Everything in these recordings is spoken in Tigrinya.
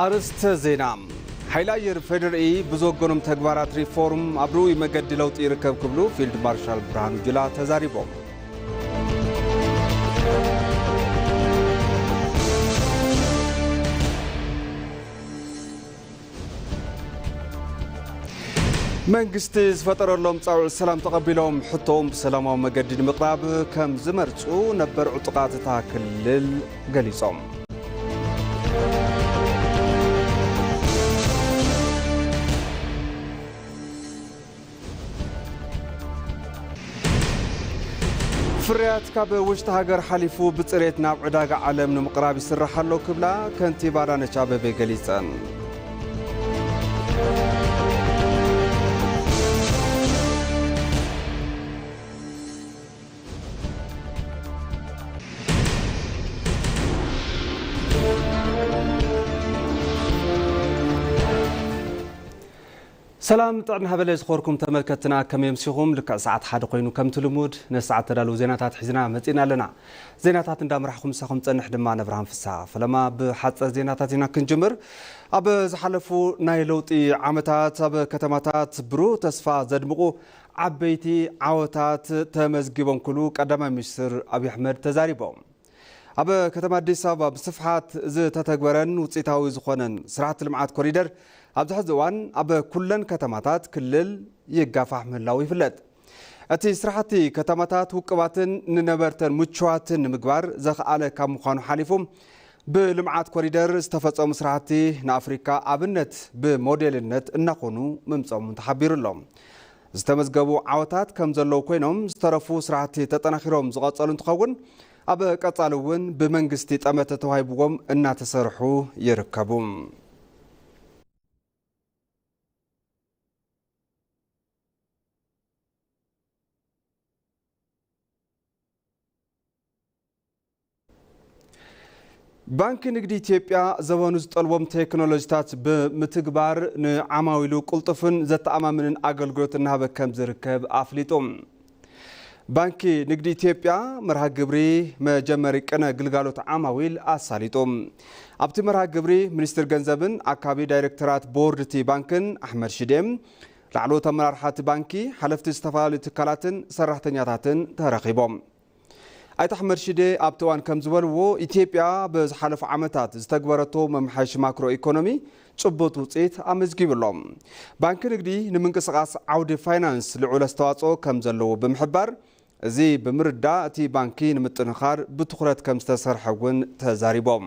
ኣርእስተ ዜና። ሓይሊ ኣየር ፌዴሪኢ ብዘወገኖም ተግባራት ሪፎርም ኣብ ርኡይ መገዲ ለውጢ ይርከብ ክብሉ ፊልድ ማርሻል ብርሃኑ ጁላ ተዛሪቦም። መንግስቲ ዝፈጠረሎም ጻውዒት ሰላም ተቐቢሎም ሕቶኦም ብሰላማዊ መገዲ ንምቕራብ ከም ዝመርጹ ነበር ዕጡቓት እታ ክልል ገሊጾም። ፍርያት ካብ ውሽጢ ሃገር ሓሊፉ ብጽሬት ናብ ዕዳጋ ዓለም ንምቕራብ ይስራሕ ኣሎ ክብላ ከንቲባ ኣዳነች ኣቤቤ ገሊጸን። ሰላም ጥዕና ሃበለ ዝኸበርኩም ተመልከትና፣ ከመይ ኣምሲኹም? ልክዕ ሰዓት ሓደ ኮይኑ ከምቲ ልሙድ ነዚ ሰዓት ተዳለዉ ዜናታት ሒዝና መጺና ኣለና። ዜናታት እንዳምራሕኹም ምሳኹም ጸንሕ ድማ ነብርሃን ፍስሃ። ፈለማ ብሓጸር ዜናታት ኢና ክንጅምር። ኣብ ዝሓለፉ ናይ ለውጢ ዓመታት ኣብ ከተማታት ብሩህ ተስፋ ዘድምቑ ዓበይቲ ዓወታት ተመዝጊቦም ክብሉ ቀዳማይ ሚኒስትር ኣብይ ኣሕመድ ተዛሪቦም። ኣብ ከተማ ኣዲስ ኣበባ ብስፍሓት ዝተተግበረን ውፅኢታዊ ዝኾነን ስራሕቲ ልምዓት ኮሪደር ኣብዚ ሕዚ እዋን ኣብ ኩለን ከተማታት ክልል ይጋፋሕ ምህላው ይፍለጥ። እቲ ስራሕቲ ከተማታት ውቅባትን ንነበርተን ምቹዋትን ንምግባር ዘኽኣለ ካብ ምዃኑ ሓሊፉ ብልምዓት ኮሪደር ዝተፈጸሙ ስራሕቲ ንኣፍሪካ ኣብነት ብሞዴልነት እናኾኑ ምምጾም ተሓቢሩ ኣሎ። ዝተመዝገቡ ዓወታት ከም ዘለዉ ኮይኖም ዝተረፉ ስራሕቲ ተጠናኺሮም ዝቐጸሉ እንትኸውን ኣብ ቀጻሊ እውን ብመንግስቲ ጠመተ ተዋሂብዎም እናተሰርሑ ይርከቡ። ባንኪ ንግዲ ኢትዮጵያ ዘበኑ ዝጠልቦም ቴክኖሎጂታት ብምትግባር ንዓማዊሉ ቅልጡፍን ዘተኣማምንን ኣገልግሎት እናሃበ ከም ዝርከብ ኣፍሊጡ። ባንኪ ንግዲ ኢትዮጵያ መርሃ ግብሪ መጀመሪ ቅነ ግልጋሎት ዓማዊል ኣሳሊጡ። ኣብቲ መርሃ ግብሪ ሚኒስትር ገንዘብን ኣካቢ ዳይሬክተራት ቦርድ እቲ ባንክን ኣሕመድ ሽዴም ላዕለዎት ኣመራርሓ እቲ ባንኪ፣ ሓለፍቲ ዝተፈላለዩ ትካላትን ሰራሕተኛታትን ተረኺቦም። ኣይተ ኣሕመድ ሽዴ ኣብቲ እዋን ከም ዝበልዎ፣ ኢትዮጵያ ብዝሓለፉ ዓመታት ዝተግበረቶ መምሓየሺ ማክሮ ኢኮኖሚ ጭቡጥ ውፅኢት ኣመዝጊቡ ኣሎ። ባንኪ ንግዲ ንምንቅስቓስ ዓውዲ ፋይናንስ ልዑል ኣስተዋፅኦ ከም ዘለዎ ብምሕባር፣ እዚ ብምርዳእ እቲ ባንኪ ንምጥንኻር ብትኹረት ከም ዝተሰርሐ እውን ተዛሪቦም።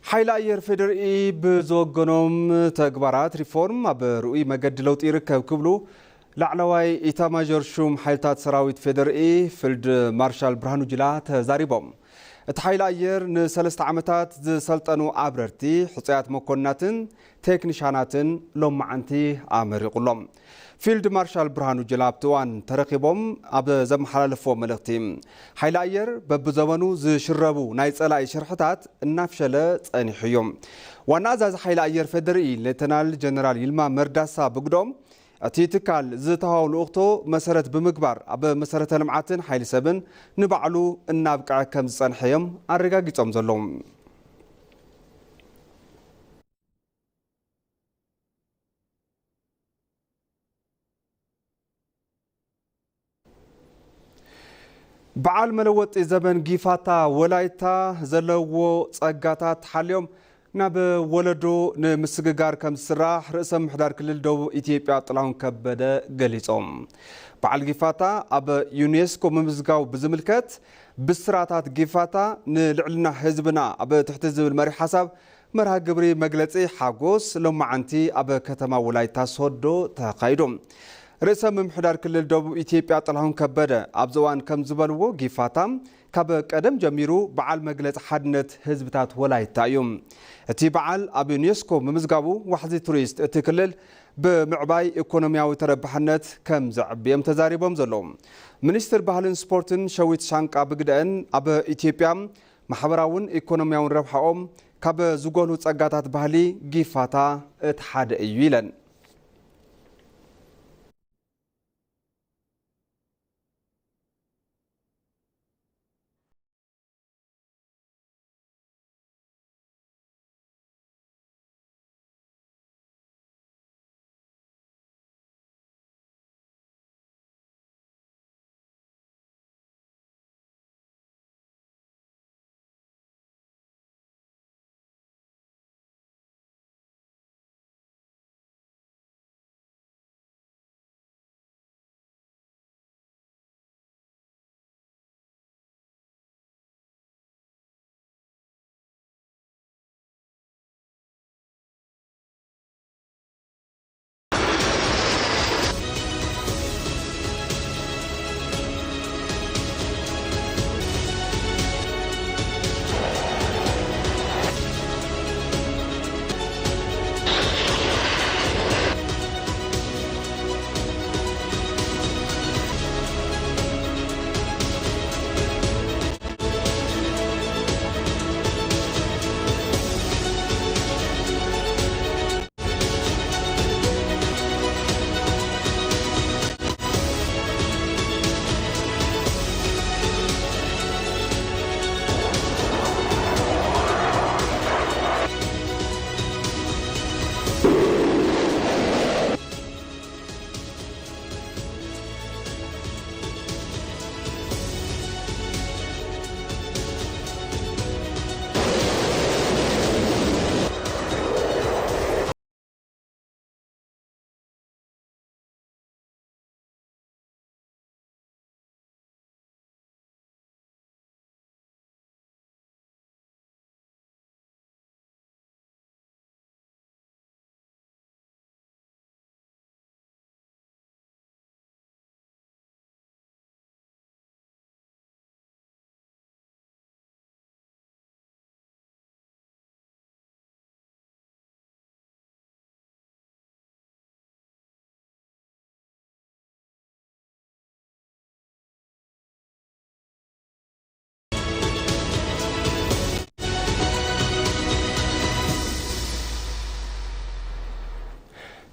ሓይሊ ኣየር ፌዴሪኢ ብዝወገኖም ተግባራት ሪፎርም ኣብ ርኡይ መገዲ ለውጢ ይርከብ ክብሉ ላዕለዋይ ኢታማዦር ሹም ሓይልታት ሰራዊት ፌዴሪኢ ፊልድ ማርሻል ብርሃኑ ጁላ ተዛሪቦም። እቲ ሓይሊ ኣየር ንሰለስተ ዓመታት ዝሰልጠኑ ኣብረርቲ፣ ሕጹያት መኮንናትን ቴክኒሻናትን ሎማዓንቲ ኣመሪቑሎም። ፊልድ ማርሻል ብርሃኑ ጁላ ኣብቲ እዋን ተረኺቦም ኣብ ዘመሓላለፍዎ መልእኽቲ፣ ሓይሊ ኣየር በብዘበኑ ዝሽረቡ ናይ ጸላኢ ሽርሕታት እናፍሸለ ጸኒሑ እዩ። ዋና ኣዛዚ ሓይሊ ኣየር ፌዴሪኢ ሌተናል ጀነራል ይልማ መርዳሳ ብግዶም፣ እቲ ትካል ዝተዋህቦ ልኡኽቶ መሰረት ብምግባር ኣብ መሰረተ ልምዓትን ሓይሊ ሰብን ንባዕሉ እናብቅዐ ከም ዝጸንሐ እዮም ኣረጋጊጾም ዘለዉ። በዓል መለወጢ ዘበን ጊፋታ ወላይታ ዘለዎ ጸጋታት ሓልዮም ናብ ወለዶ ንምስግጋር ከም ዝስራሕ ርእሰ ምምሕዳር ክልል ደቡብ ኢትዮጵያ ጥላሁን ከበደ ገሊጾም። በዓል ጊፋታ ኣብ ዩኔስኮ ምምዝጋቡ ብዝምልከት ብስራታት ጊፋታ ንልዕልና ህዝብና ኣብ ትሕቲ ዝብል መሪሕ ሓሳብ መርሃ ግብሪ መግለጺ ሓጎስ ሎማዓንቲ ኣብ ከተማ ወላይታ ሶዶ ተኻይዱ። ርእሰ ምምሕዳር ክልል ደቡብ ኢትዮጵያ ጥላሁን ከበደ ኣብዚ እዋን ከም ዝበልዎ ጊፋታ ካብ ቀደም ጀሚሩ በዓል መግለጺ ሓድነት ህዝብታት ወላይታ እዩ። እቲ በዓል ኣብ ዩኔስኮ ምምዝጋቡ ዋሕዚ ቱሪስት እቲ ክልል ብምዕባይ ኢኮኖሚያዊ ተረባሕነት ከም ዘዕቢ እዮም ተዛሪቦም ዘለዉ። ሚኒስትር ባህልን ስፖርትን ሸዊት ሻንቃ ብግደአን ኣብ ኢትዮጵያ ማሕበራውን ኢኮኖሚያውን ረብሓኦም ካብ ዝጎልሁ ጸጋታት ባህሊ ጊፋታ እቲ ሓደ እዩ ኢለን።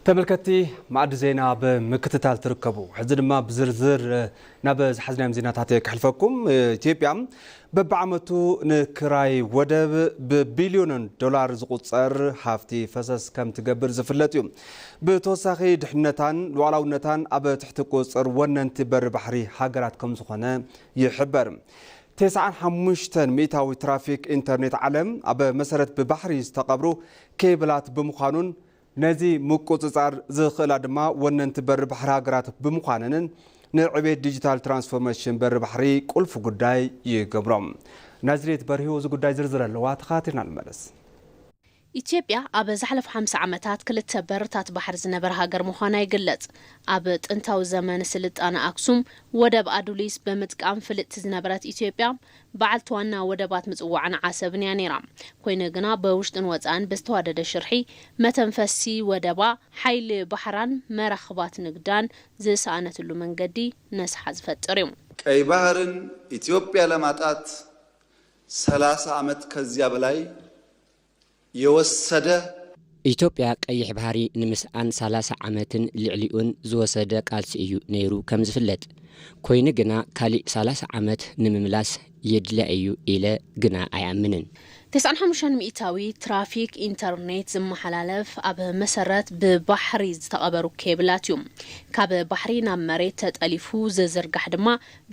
ተመልከትቲ፣ ማዕዲ ዜና ብምክትታል ትርከቡ። ሕዚ ድማ ብዝርዝር ናብ ዝሓዝናዮም ዜናታት ከሕልፈኩም። ኢትዮጵያ በብዓመቱ ንክራይ ወደብ ብቢልዮንን ዶላር ዝቑጸር ሃፍቲ ፈሰስ ከም ትገብር ዝፍለጥ እዩ። ብተወሳኺ ድሕነታን ሉዓላውነታን ኣብ ትሕቲ ቁጽር ወነንቲ በሪ ባሕሪ ሃገራት ከም ዝኾነ ይሕበር። ተስዓን ሓሙሽተን ሚእታዊ ትራፊክ ኢንተርኔት ዓለም ኣብ መሰረት ብባሕሪ ዝተቐብሩ ኬብላት ብምዃኑን ነዚ ምቁጽጻር ዝኽእላ ድማ ወነንቲ በሪ ባሕሪ ሃገራት ብምዃነንን ንዕቤት ዲጂታል ትራንስፎርሜሽን በሪ ባሕሪ ቁልፊ ጉዳይ ይገብሮ። ናዝሬት በርሂ እዚ ጉዳይ ዝርዝር ኣለዋ፣ ተኸታቲልና ንመለስ። ኢትዮጵያ ኣብ ዝሓለፉ ሓምሳ ዓመታት ክልተ በርታት ባሕሪ ዝነበረ ሃገር ምዃና ይግለጽ። ኣብ ጥንታዊ ዘመን ስልጣነ ኣክሱም ወደብ ኣዱሊስ ብምጥቃም ፍልጥቲ ዝነበረት ኢትዮጵያ፣ በዓልቲ ዋና ወደባት ምጽዋዕን ዓሰብን እያ ነይራ። ኮይኑ ግና ብውሽጥን ወጻእን ብዝተዋደደ ሽርሒ መተንፈሲ ወደባ፣ ሓይሊ ባሕራን መራኽባት ንግዳን ዝሰኣነትሉ መንገዲ ነስሓ ዝፈጥር እዩ። ቀይ ባህርን ኢትዮጵያ ለማጣት ሰላሳ ዓመት ከዚያ በላይ የወሰደ ኢትዮጵያ ቀይሕ ባህሪ ንምስኣን ሰላሳ ዓመትን ልዕሊኡን ዝወሰደ ቃልሲ እዩ ነይሩ ከም ዝፍለጥ። ኮይኑ ግና ካሊእ ሰላሳ ዓመት ንምምላስ የድልያ እዩ ኢለ ግና ኣይኣምንን። ተስዓን ሓሙሽተን ሚእታዊ ትራፊክ ኢንተርኔት ዝመሓላለፍ ኣብ መሰረት ብባሕሪ ዝተቐበሩ ኬብላት እዩ። ካብ ባሕሪ ናብ መሬት ተጠሊፉ ዝዝርጋሕ ድማ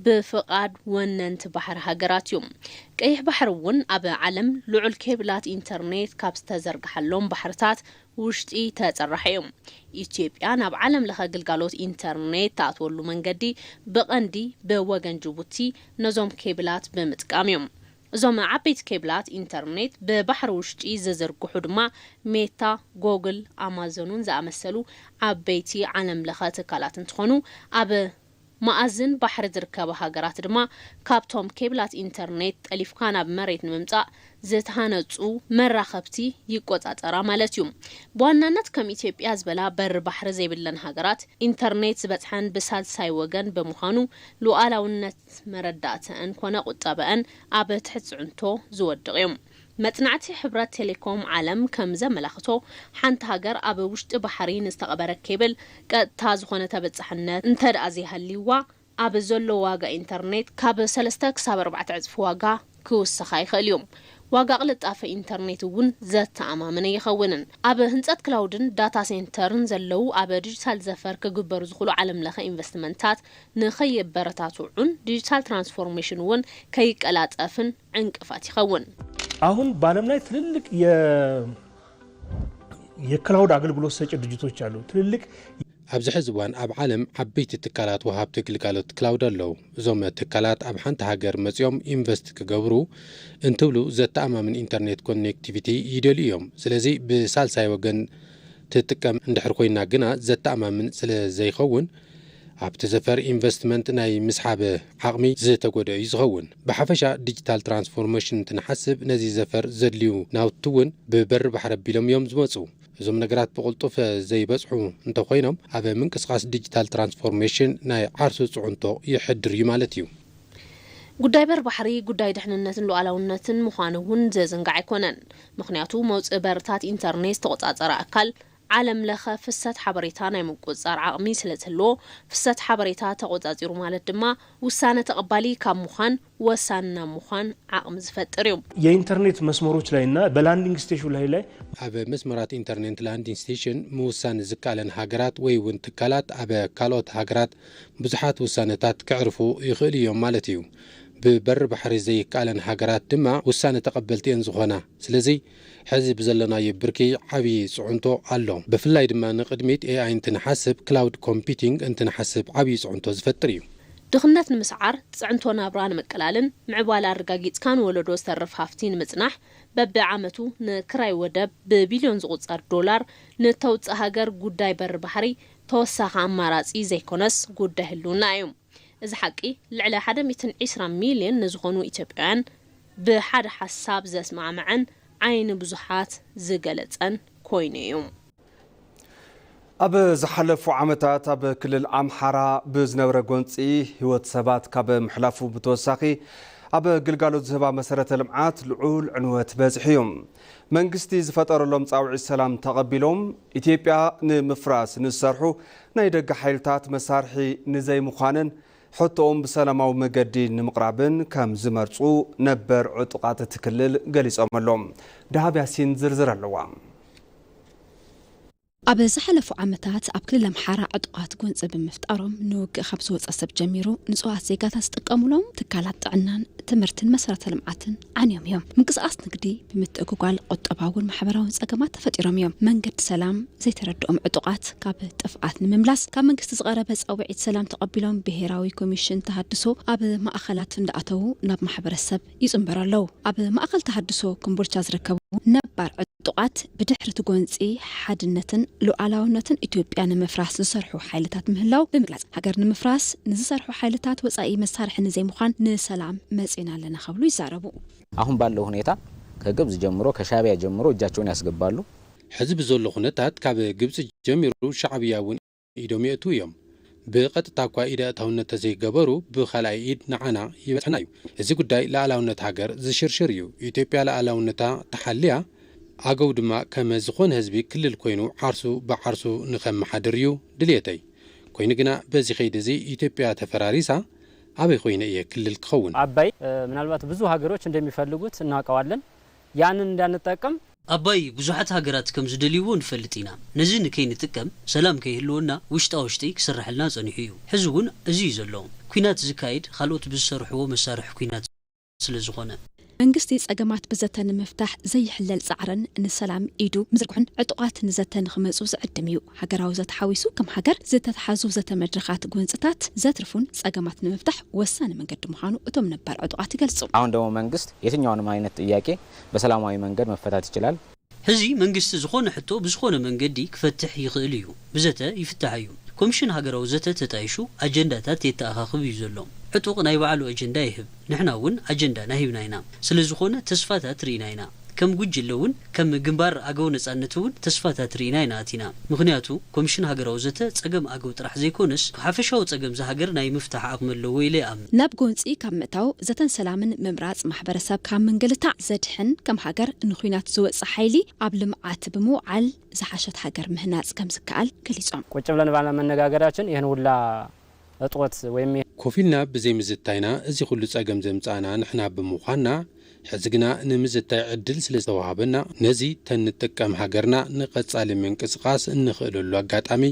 ብፍቓድ ወነንቲ ባሕሪ ሃገራት እዩ። ቀይሕ ባሕሪ እውን ኣብ ዓለም ልዑል ኬብላት ኢንተርኔት ካብ ዝተዘርግሓሎም ባሕርታት ውሽጢ ተጸራሒ እዩ። ኢትዮጵያ ናብ ዓለም ለኸ ግልጋሎት ኢንተርኔት ትኣትወሉ መንገዲ ብቐንዲ ብወገን ጅቡቲ ነዞም ኬብላት ብምጥቃም እዩ። እዞም ዓበይቲ ኬብላት ኢንተርኔት ብባሕሪ ውሽጢ ዝዝርግሑ ድማ ሜታ፣ ጎግል፣ ኣማዞንን ዝኣመሰሉ ዓበይቲ ዓለም ለኸ ትካላት እንትኾኑ፣ ኣብ መኣዝን ባሕሪ ዝርከባ ሃገራት ድማ ካብቶም ኬብላት ኢንተርኔት ጠሊፍካ ናብ መሬት ንምምጻእ ዝተሃነጹ መራኸብቲ ይቆጻጸራ ማለት እዩ። ብዋናነት ከም ኢትዮጵያ ዝበላ በሪ ባሕሪ ዘይብለን ሃገራት ኢንተርኔት ዝበጽሐን ብሳልሳይ ወገን ብምዃኑ ሉዓላውነት መረዳእተአን ኮነ ቁጠበአን ኣብ ትሕቲ ጽዕንቶ ዝወድቕ እዩ። መጽናዕቲ ሕብረት ቴሌኮም ዓለም ከም ዘመላኽቶ፣ ሓንቲ ሃገር ኣብ ውሽጢ ባሕሪ ንዝተቐበረ ኬብል ቀጥታ ዝኾነ ተበጻሕነት እንተ ደኣ ዘይሃልይዋ፣ ኣብ ዘሎ ዋጋ ኢንተርኔት ካብ ሰለስተ ክሳብ ኣርባዕተ ዕጽፊ ዋጋ ክውስኻ ይኽእል እዩ። ዋጋ ቅልጣፈ ኢንተርኔት እውን ዘተኣማምን ኣይኸውንን። ኣብ ህንጸት ክላውድን ዳታ ሴንተርን ዘለዉ ኣብ ዲጂታል ዘፈር ክግበሩ ዝኽእሉ ዓለም ለኸ ኢንቨስትመንታት ንኸየበረታትዑን ዲጂታል ትራንስፎርሜሽን እውን ከይቀላጠፍን ዕንቅፋት ይኸውን። አሁን በዓለም ላይ ትልልቅ የ የክላውድ አገልግሎት ሰጪ ድርጅቶች አሉ። ትልልቅ ኣብዚ ሕዚ እዋን ኣብ ዓለም ዓበይቲ ትካላት ወሃብቲ ግልጋሎት ክላውድ ኣለዉ። እዞም ትካላት ኣብ ሓንቲ ሃገር መጺኦም ኢንቨስት ክገብሩ እንትብሉ ዘተኣማምን ኢንተርኔት ኮኔክቲቪቲ ይደልዩ እዮም። ስለዚ ብሳልሳይ ወገን ትጥቀም እንድሕር ኮይና ግና ዘተኣማምን ስለ ዘይኸውን ኣብቲ ዘፈር ኢንቨስትመንት ናይ ምስሓብ ዓቕሚ ዝተጎድኦ እዩ ዝኸውን። ብሓፈሻ ዲጂታል ትራንስፎርሜሽን እንትንሓስብ ነዚ ዘፈር ዘድልዩ ናውቲ እውን ብበሪ ባሕሪ ኣቢሎም እዮም ዝመፁ። እዞም ነገራት ብቕልጡፍ ዘይበፅሑ እንተኾይኖም ኣብ ምንቅስቓስ ዲጂታል ትራንስፎርሜሽን ናይ ዓርሱ ፅዕንቶ ይሕድር እዩ ማለት እዩ። ጉዳይ በር ባሕሪ ጉዳይ ድሕንነትን ሉዓላውነትን ምዃኑ እውን ዘዘንጋዕ ኣይኮነን። ምኽንያቱ መውፅኢ በርታት ኢንተርኔት ዝተቆፃፀረ ኣካል ዓለም ለኸ ፍሰት ሓበሬታ ናይ ምቁፅፃር ዓቕሚ ስለ ዝህልዎ፣ ፍሰት ሓበሬታ ተቆፃፂሩ ማለት ድማ ውሳነ ተቐባሊ ካብ ምዃን ወሳኒ ናብ ምዃን ዓቕሚ ዝፈጥር እዩ። የኢንተርኔት መስመሮች ላይና በላንዲንግ ስቴሽን ላይ ላይ ኣብ መስመራት ኢንተርኔት ላንዲንግ ስቴሽን ምውሳን ዝከኣለን ሃገራት ወይ እውን ትካላት ኣብ ካልኦት ሃገራት ብዙሓት ውሳነታት ከዕርፉ ይኽእሉ እዮም ማለት እዩ። ብበሪ ባሕሪ ዘይከኣለን ሃገራት ድማ ውሳነ ተቐበልቲ እየን ዝኾና። ስለዚ ሕዚ ብዘለናዮ ብርኪ ዓብዪ ፅዕንቶ ኣሎ። ብፍላይ ድማ ንቕድሚት ኤኣይ እንትንሓስብ ክላውድ ኮምፒቲንግ እንትንሓስብ ዓብዪ ፅዕንቶ ዝፈጥር እዩ። ድኽነት ንምስዓር፣ ፅዕንቶ ናብራ ንምቅላልን ምዕባለ ኣረጋጊፅካ ንወለዶ ዝተርፍ ሃፍቲ ንምፅናሕ በቢ ዓመቱ ንክራይ ወደብ ብቢልዮን ዝቑፀር ዶላር ንተውፅእ ሃገር ጉዳይ በሪ ባሕሪ ተወሳኺ ኣማራፂ ዘይኮነስ ጉዳይ ህልውና እዩ። እዚ ሓቂ ልዕሊ ሓደ ሚእትን ዕስራን ሚልዮን ንዝኾኑ ኢትዮጵያውያን ብሓደ ሓሳብ ዘስማዕመዐን ዓይኒ ብዙሓት ዝገለፀን ኮይኑ እዩ። ኣብ ዝሓለፉ ዓመታት ኣብ ክልል ኣምሓራ ብዝነበረ ጎንፂ ህይወት ሰባት ካብ ምሕላፉ ብተወሳኺ ኣብ ግልጋሎት ዝህባ መሰረተ ልምዓት ልዑል ዕንወት በፂሑ እዩ። መንግስቲ ዝፈጠረሎም ፃውዒት ሰላም ተቐቢሎም ኢትዮጵያ ንምፍራስ ንዝሰርሑ ናይ ደገ ሓይልታት መሳርሒ ንዘይምዃንን ሕቶኦም ብሰላማዊ መገዲ ንምቕራብን ከም ዝመርፁ ነበር ዕጡቓት እቲ ክልል ገሊፆም ኣለዉ። ደሃብ ያሲን ዝርዝር ኣለዋ። ኣብ ዝሓለፉ ዓመታት ኣብ ክልል ኣምሓራ ዕጡቓት ጎንፂ ብምፍጣሮም ንውግእ ካብ ዝወፀ ሰብ ጀሚሩ ንፁሃት ዜጋታት ዝጥቀሙሎም ትካላት ጥዕናን ትምህርትን መሰረተ ልምዓትን ዓንዮም እዮም። ምንቅስቓስ ንግዲ ብምትእጉጓል ቁጠባውን ማሕበራውን ፀገማት ተፈጢሮም እዮም። መንገዲ ሰላም ዘይተረድኦም ዕጡቓት ካብ ጥፍኣት ንምምላስ ካብ መንግስቲ ዝቐረበ ፃውዒት ሰላም ተቐቢሎም ብሄራዊ ኮሚሽን ተሃድሶ ኣብ ማእኸላት እንዳኣተዉ ናብ ማሕበረሰብ ይፅንበሩ ኣለዉ። ኣብ ማእኸል ተሃድሶ ኮምቦልቻ ዝርከቡ ነባር ዕጡቓት ብድሕሪ እቲ ጎንፂ ሓድነትን ሉዓላውነትን ኢትዮጵያ ንምፍራስ ዝሰርሑ ሓይልታት ምህላው ብምግላፅ ሃገር ንምፍራስ ንዝሰርሑ ሓይልታት ወፃኢ መሳርሒ ንዘይምዃን ንሰላም መፂና ኣለና ክብሉ ይዛረቡ። አሁን ባለው ሁኔታ ከግብጽ ጀምሮ ከሻቢያ ጀምሮ እጃቸውን ያስገባሉ። ሕዚ ብዘሎ ኩነታት ካብ ግብጺ ጀሚሩ ሻዕብያ እውን ኢዶም የእትዉ እዮም። ብቐጥታ እኳ ኢደ እታውነት ተዘይገበሩ ብኻልኣይ ኢድ ንዓና ይበጽሕና እዩ። እዚ ጉዳይ ሉዓላውነት ሃገር ዝሽርሽር እዩ። ኢትዮጵያ ሉዓላውነታ ተሓልያ ኣገው ድማ ከም ዝኾነ ህዝቢ ክልል ኮይኑ ዓርሱ ብዓርሱ ንኸመሓድር እዩ ድልየተይ። ኮይኑ ግና በዚ ከይዲ እዚ ኢትዮጵያ ተፈራሪሳ ኣበይ ኮይነ እየ ክልል ክኸውን? አባይ ምናልባት ብዙ ሀገሮች እንደሚፈልጉት እናውቀዋለን። ያንን እንዳንጠቀም ኣባይ ብዙሓት ሃገራት ከም ዝደልይዎ ንፈልጥ ኢና። ነዚ ንከይንጥቀም ሰላም ከይህልወና ውሽጣ ውሽጢ ክስረሐልና ጸኒሑ እዩ። ሕዚ እውን እዚ እዩ ዘሎ። ኲናት ዝካየድ ካልኦት ብዝሰርሕዎ መሳርሒ ኲናት ስለ ዝኾነ። መንግስቲ ጸገማት ብዘተ ንምፍታሕ ዘይሕለል ጻዕርን ንሰላም ኢዱ ምዝርግሑን ዕጡቓት ንዘተ ንኽመጹ ዝዕድም እዩ። ሃገራዊ ዘተ ሓዊሱ ከም ሃገር ዝተተሓዙ ዘተ መድረኻት ጎንጽታት ዘትርፉን ጸገማት ንምፍታሕ ወሳኒ መንገዲ ምዃኑ እቶም ነባር ዕጡቓት ይገልጹ። አሁን ደግሞ መንግስት የትኛውንም አይነት ጥያቄ በሰላማዊ መንገድ መፈታት ይችላል። ሕዚ መንግስቲ ዝኾነ ሕቶ ብዝኾነ መንገዲ ክፈትሕ ይኽእል እዩ። ብዘተ ይፍታሕ እዩ። ኮሚሽን ሃገራዊ ዘተ ተጣይሹ ኣጀንዳታት የተኣኻኽብ እዩ ዘሎ። ዕጡቕ ናይ ባዕሉ ኣጀንዳ ይህብ። ንሕና እውን ኣጀንዳና ሂብና ኢና። ስለ ዝኾነ ተስፋታት ርኢና ኢና። ከም ጉጅለ እውን ከም ግንባር ኣገው ነጻነት እውን ተስፋታት ርኢና ኢና ኣቲና። ምኽንያቱ ኮሚሽን ሃገራዊ ዘተ ጸገም ኣገው ጥራሕ ዘይኮነስ ሓፈሻዊ ጸገም ዝሃገር ናይ ምፍታሕ ዓቕሚ ኣለዎ ኢለ ይኣምን። ናብ ጎንጺ ካብ ምእታው ዘተን ሰላምን ምምራጽ ማሕበረሰብ ካብ ምንግልታዕ ዘድሕን ከም ሃገር ንኹናት ዝወጽእ ሓይሊ ኣብ ልምዓት ብምውዓል ዝሓሸት ሃገር ምህናጽ ከም ዝከኣል ገሊጾም። ቁጭ ብለን ባለ መነጋገራችን ይህን ውላ እጥወት ወይም ኮፍ ኢልና ብዘይምዝታይና እዚ ኩሉ ጸገም ዘምጻና ንሕና ብምዃንና፣ ሕዚ ግና ንምዝታይ ዕድል ስለ ዝተዋህበና፣ ነዚ ተንጥቀም ሃገርና ንቐጻሊ ምንቅስቓስ እንኽእለሉ ኣጋጣሚ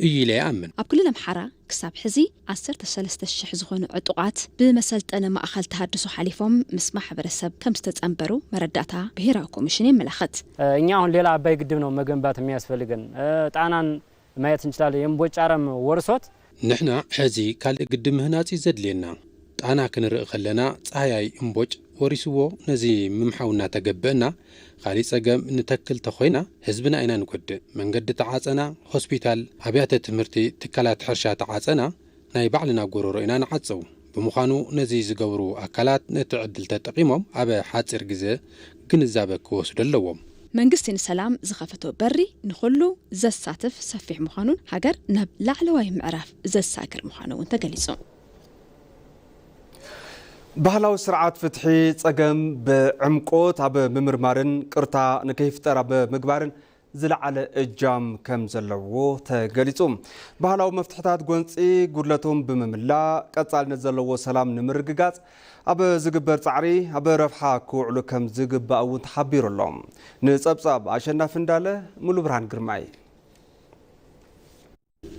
እዩ ኢለ ይኣምን። ኣብ ክልል ኣምሓራ ክሳብ ሕዚ ዓሰርተ ሰለስተ ሽሕ ዝኾኑ ዕጡቓት ብመሰልጠኒ ማእኸል ተሃድሶ ሓሊፎም ምስ ማሕበረሰብ ከም ዝተጸንበሩ መረዳእታ ብሄራዊ ኮሚሽን የመላኽት። እኛ አሁን ሌላ አባይ ግድብ ነው መገንባት የሚያስፈልገን። ጣናን ማየት እንችላለን። የእምቦጭ አረም ወርሶት። ንሕና ሕዚ ካልእ ግድብ ምህናጽ እዩ ዘድልየና። ጣና ክንርኢ ከለና ጻህያይ እምቦጭ ወሪስዎ ነዚ ምምሓው እናተገበአና፣ ካሊእ ጸገም ንተክል ተኾይና ህዝብና ኢና ንጎድእ። መንገዲ ተዓጸና፣ ሆስፒታል፣ ኣብያተ ትምህርቲ፣ ትካላት ሕርሻ ተዓጸና፣ ናይ ባዕልና ጎረሮ ኢና ንዓጽው። ብምዃኑ ነዚ ዝገብሩ ኣካላት ነቲ ዕድል ተጠቒሞም ኣብ ሓጺር ግዜ ግንዛበ ክወስዱ ኣለዎም። መንግስቲ ንሰላም ዝኸፈቶ በሪ ንኹሉ ዘሳትፍ ሰፊሕ ምዃኑን ሃገር ናብ ላዕለዋይ ምዕራፍ ዘሳግር ምዃኑ እውን ተገሊጹ። ባህላዊ ስርዓት ፍትሒ ጸገም ብዕምቆት ኣብ ምምርማርን ቅርታ ንከይፍጠር ኣብ ምግባርን ዝለዓለ እጃም ከም ዘለዎ ተገሊጹ። ባህላዊ መፍትሕታት ጎንጺ ጉድለቶም ብምምላእ ቀጻልነት ዘለዎ ሰላም ንምርግጋጽ ኣብ ዝግበር ጻዕሪ ኣብ ረብሓ ክውዕሉ ከም ዝግባእ እውን ተሓቢሩ ኣሎ። ንጸብጻብ ኣሸናፊ እንዳለ፣ ሙሉ ብርሃን ግርማይ።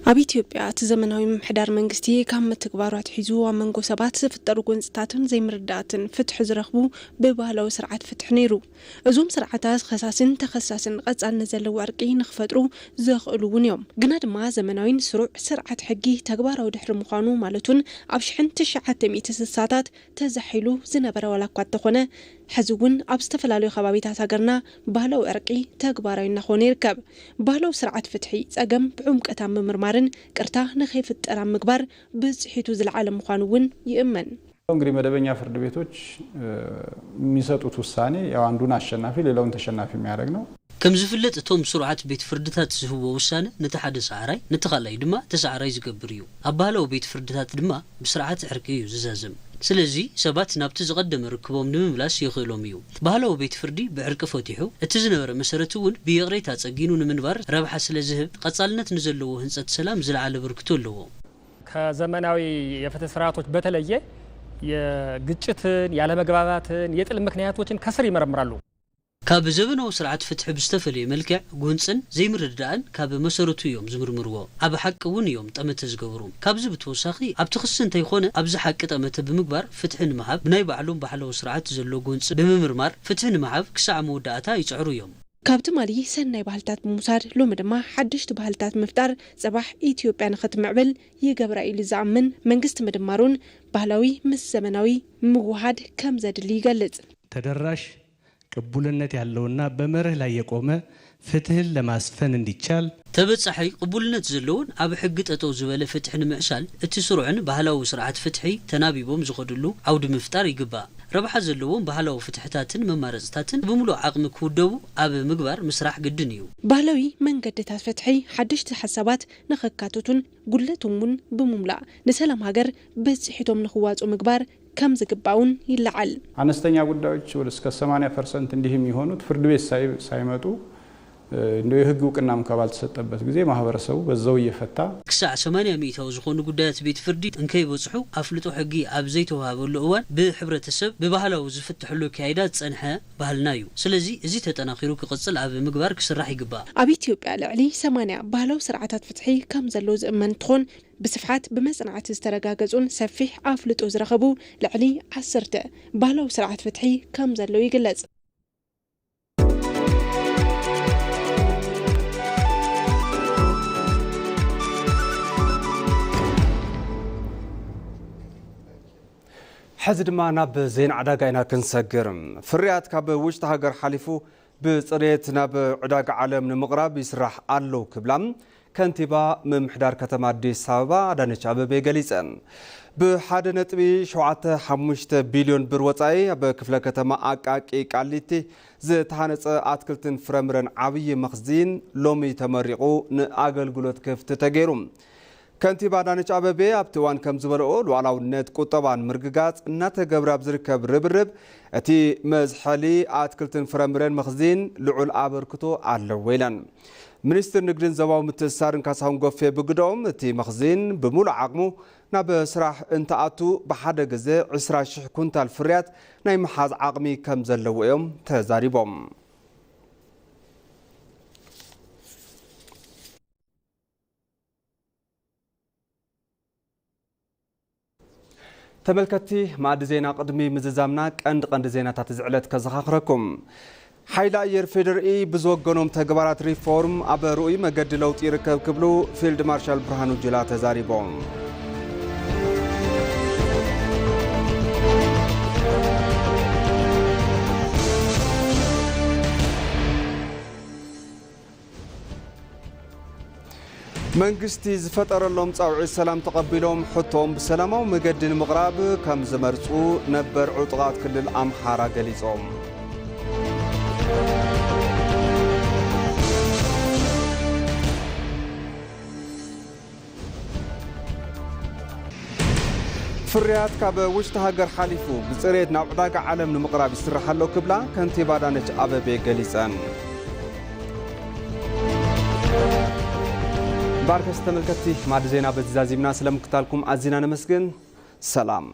ኣብ ኢትዮጵያ እቲ ዘመናዊ ምምሕዳር መንግስቲ ካብ ምትግባሩ ኣትሒዙ ኣብ መንጎ ሰባት ዝፍጠሩ ጎንጽታትን ዘይምርዳእትን ፍትሒ ዝረኽቡ ብባህላዊ ስርዓት ፍትሒ ነይሩ። እዞም ስርዓታት ከሳስን ተኸሳስን ቀጻልነት ዘለዎ ዕርቂ ንኽፈጥሩ ዘኽእሉ እውን እዮም። ግና ድማ ዘመናዊን ስሩዕ ስርዓት ሕጊ ተግባራዊ ድሕሪ ምዃኑ ማለት እውን ኣብ ሽሕን ትሽዓተ ሚእቲ ስሳታት ተዛሒሉ ዝነበረ ዋላ እኳ እንተኾነ፣ ሕዚ እውን ኣብ ዝተፈላለዩ ከባቢታት ሃገርና ባህላዊ ዕርቂ ተግባራዊ እናኾነ ይርከብ። ባህላዊ ስርዓት ፍትሒ ጸገም ብዕምቀት ኣብ ምምርማርን ቅርታ ንኸይፍጠር ኣብ ምግባር ብጽሒቱ ዝለዓለ ምዃኑ እውን ይእመን። እንግዲህ መደበኛ ፍርድ ቤቶች የሚሰጡት ውሳኔ ያው አንዱን አሸናፊ ሌላውን ተሸናፊ የሚያደርግ ነው። ከም ዝፍለጥ እቶም ስሩዓት ቤት ፍርድታት ዝህብዎ ውሳነ ነቲ ሓደ ሰዓራይ ነቲ ካልኣይ ድማ ተሰዓራይ ዝገብር እዩ። ኣብ ባህላዊ ቤት ፍርድታት ድማ ብስርዓት ዕርቂ እዩ ዝዛዘም። ስለዚ ሰባት ናብቲ ዝቐደመ ርክቦም ንምምላስ የኽእሎም እዩ። ባህላዊ ቤት ፍርዲ ብዕርቂ ፈቲሑ እቲ ዝነበረ መሰረት እውን ብይቕሬታ ጸጊኑ ንምንባር ረብሓ ስለ ዝህብ ቀጻልነት ንዘለዎ ህንጸት ሰላም ዝለዓለ በርክቶ ኣለዎ። ከዘመናዊ የፍትህ ስርዓቶች በተለየ የግጭትን ያለመግባባትን የጥል ምክንያቶችን ከስር ይመረምራሉ። ካብ ዘበናዊ ስርዓት ፍትሒ ብዝተፈለየ መልክዕ ጎንጽን ዘይምርድዳእን ካብ መሰረቱ እዮም ዝምርምርዎ። ኣብ ሓቂ እውን እዮም ጠመተ ዝገብሩ። ካብዚ ብተወሳኺ ኣብቲ ክሲ እንተይኮነ ኣብዚ ሓቂ ጠመተ ብምግባር ፍትሒ ንምሃብ ብናይ ባዕሎም ባህላዊ ስርዓት ዘሎ ጎንጺ ብምምርማር ፍትሒ ንምሃብ ክሳዕ መወዳእታ ይጽዕሩ እዮም። ካብ ትማሊ ሰናይ ባህልታት ብምውሳድ ሎሚ ድማ ሓደሽቲ ባህልታት ምፍጣር ጽባሕ ኢትዮጵያ ንኽትምዕብል ይገብራ ኢሉ ዝኣምን መንግስቲ ምድማሩን ባህላዊ ምስ ዘመናዊ ምውሃድ ከም ዘድሊ ይገልጽ። ተደራሽ ቅቡልነት ያለውና በመርህ ላይ የቆመ ፍትህን ለማስፈን እንዲቻል ተበጻሒ ቅቡልነት ዘለዎን ኣብ ሕጊ ጠጠው ዝበለ ፍትሒ ንምዕሳል እቲ ስሩዕን ባህላዊ ስርዓት ፍትሒ ተናቢቦም ዝኸድሉ ዓውዲ ምፍጣር ይግባእ። ረብሓ ዘለዎም ባህላዊ ፍትሕታትን መማረፅታትን ብምሉእ ዓቕሚ ክውደቡ ኣብ ምግባር ምስራሕ ግድን እዩ። ባህላዊ መንገድታት ፍትሒ ሓደሽቲ ሓሳባት ንኸካትቱን ጉድለቶም እውን ብምምላእ ንሰላም ሃገር ብፅሒቶም ንኽዋፁ ምግባር ከም ዝግባእ እውን ይለዓል። አነስተኛ ጉዳዮች ወደ እስከ ሰማንያ ፐርሰንት እንዲህ የሚሆኑት ፍርድ ቤት ሳይ- ሳይመጡ እንደው የህግ እውቅናም ከባልተሰጠበት ጊዜ ማህበረሰቡ በዛው እየፈታ ክሳዕ ሰማንያ ሚእታዊ ዝኾኑ ጉዳያት ቤት ፍርዲ እንከይበጽሑ ኣፍልጦ ሕጊ ኣብ ዘይተዋሃበሉ እዋን ብሕብረተሰብ ብባህላዊ ዝፍትሕሉ ኣካይዳ ዝጸንሐ ባህልና እዩ። ስለዚ እዚ ተጠናኺሩ ክቕጽል ኣብ ምግባር ክስራሕ ይግባእ። ኣብ ኢትዮጵያ ልዕሊ ሰማንያ ባህላዊ ስርዓታት ፍትሒ ከም ዘለዉ ዝእመን እንትኾን ብስፍሓት ብመጽናዕቲ ዝተረጋገጹን ሰፊሕ ኣፍልጦ ዝረኸቡ ልዕሊ ዓሰርተ ባህላዊ ስርዓት ፍትሒ ከም ዘለዉ ይግለጽ። ሕዚ ድማ ናብ ዜና ዕዳጋ ኢና ክንሰግር። ፍርያት ካብ ውሽጢ ሃገር ሓሊፉ ብፅሬት ናብ ዕዳጋ ዓለም ንምቕራብ ይስራሕ ኣሎ ክብላ ከንቲባ ምምሕዳር ከተማ ኣዲስ ኣበባ ኣዳነች ኣበቤ ገሊፀን። ብ ሓደ ነጥቢ ሸውዓተ ሓሙሽተ ቢልዮን ብር ወጻኢ ኣብ ክፍለ ከተማ ኣቃቂ ቃሊቲ ዝተሃነጸ ኣትክልትን ፍረምረን ዓብዪ መኽዚን ሎሚ ተመሪቑ ንኣገልግሎት ክፍቲ ተገይሩ። ከንቲባ ኣዳነች ኣበቤ ኣብቲ እዋን ከም ዝበልኦ፣ ሉዓላውነት ቁጠባን ምርግጋጽ እናተገብረ ኣብ ዝርከብ ርብርብ፣ እቲ መዝሐሊ ኣትክልትን ፍረምረን መኽዚን ልዑል ኣበርክቶ ኣለዎ ኢለን። ሚኒስትር ንግድን ዞባዊ ምትእስሳርን ካሳሁን ጎፌ ብግደኦም፣ እቲ መኽዚን ብምሉእ ዓቕሙ ናብ ስራሕ እንትኣቱ፣ ብሓደ ግዜ ዕስራ ሽሕ ኩንታል ፍርያት ናይ ምሓዝ ዓቕሚ ከም ዘለዎ እዮም ተዛሪቦም። ተመልከትቲ መኣዲ ዜና፣ ቅድሚ ምዝዛምና ቀንዲ ቀንዲ ዜናታት እዚ ዕለት ከዘኻኽረኩም። ሓይሊ ኣየር ፌዴሪኢ ብዝወገኖም ተግባራት ሪፎርም ኣብ ርኡይ መገዲ ለውጢ ይርከብ ክብሉ ፊልድ ማርሻል ብርሃኑ ጁላ ተዛሪቦም። መንግስቲ ዝፈጠረሎም ጻውዒት ሰላም ተቐቢሎም ሕቶኦም ብሰላማዊ መገዲ ንምቕራብ ከም ዝመርጹ ነበር ዕጡቓት ክልል ኣምሓራ ገሊጾም። ፍርያት ካብ ውሽጢ ሃገር ሓሊፉ ብጽሬት ናብ ዕዳጋ ዓለም ንምቕራብ ይስራሕ ኣሎ ክብላ ከንቲባ ኣዳነች ኣበቤ ገሊጸን። ባርከስ ተመልከትቲ፣ ማዕዲ ዜና በዚ ዛዚምና፣ ስለ ምክታልኩም ኣዚና ነመስግን። ሰላም።